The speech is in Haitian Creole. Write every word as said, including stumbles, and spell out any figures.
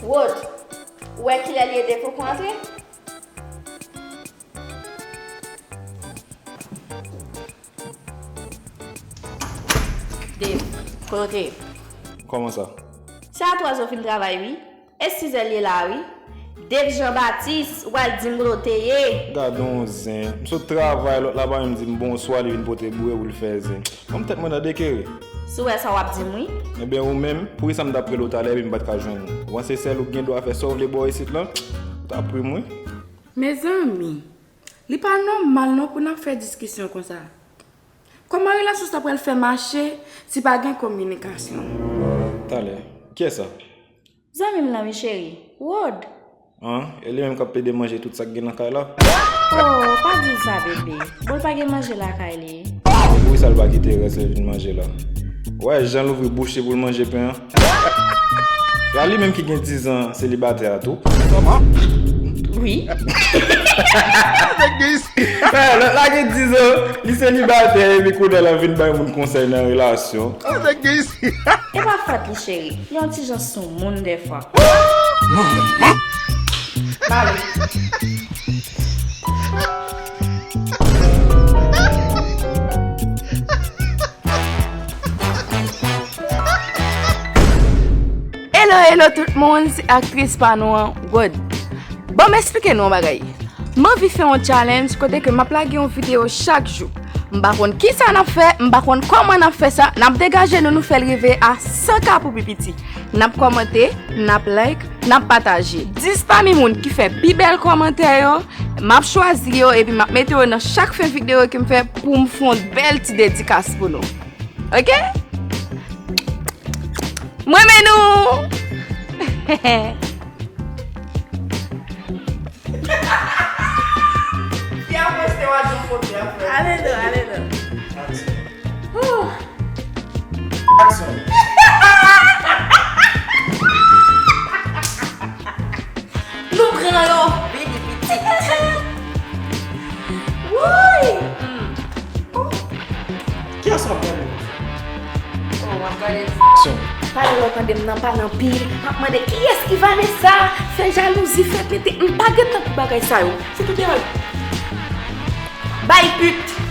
Rod, ou wè kilè li ye depi w antre? Dave, kote w te ye? Kòman sa? Se a twazè w fin travay, wi. E sizè l ye la, wi. Dave Jean Baptiste, ou pral di m kote w te ye. Gad on zen. M sot travay, lòt la pa menm di m bonswa, li vin pote boure pou l fè zen. Fanm tèt mwen nan dekere. Si w wè sa w ap di m, wi. Ebyen, ou menm, poukisa m t ap rele w talè epi m pa t ka jwenn ou? Ou panse sèl ou k gen dwa fè sa w vle bò isit lan? Ou t ap ri m, wi. Mezanmi, li pa nòmal non pou n ap fè diskisyon konsa. Kòman relasyon sa pral fè mache si pa gen kominikasyon? Talè. Kiyès sa? Zanmi m lan wi cheri, Rod. An, e li menm k ap plede manje tout sa k gen nan kay la? Oh, pa di l sa, bebe. Bon, l pa gen manje lakay li. Poukisa l pa kite rès li vin manje la? Ou wè jan l ouvri bouch li pou l manje pen an? Se pa li menm ki gen dizan selibatè a tou? Kòman? Wi. Nèg gen isi. Eh, lòt la gen dizan, li selibatè, epi kounye a l ap vin bay moun konsèy nan relasyon. Nèg gen isi. E pa fòt li, cheri. Li yon ti jan soumoun dèfwa. Mami. Hello, hello tout moun, se aktris pa nou an, Rod. Bon, m eksplike nou yon bagay. M anvi fè yon challenge kote ke m ap lage yon videyo chak jou. M pa konn kisa n ap fè, m pa konn kòman n ap fè sa, n ap degaje nou, nou fè l rive a san K pou pi piti. N ap kòmante, n ap like, n ap pataje. Dis pami moun ki fè pi bèl kòmantè yo, m ap chwazi yo epi m ap mete yo nan chak fen videyo ke m fè pou m fè yon bèl ti dedikas pou nou. Oke? M renmen nou! Fi a poste w a di w pote a frè. Ale non, ale non. Woo! Aksyon. Nou pran yo, vini pitit. Wouy! Hmm. Oh. Kiyès w ap gade? Oh, w ap gade. Aksyon. Talè lè w tande m nan pale anpil, m ap mande kiyès ki Vanessa, fè jalouzi, fè tenten, m pa gen tan pou bagay sa yo. Se tout erè. Bay pit.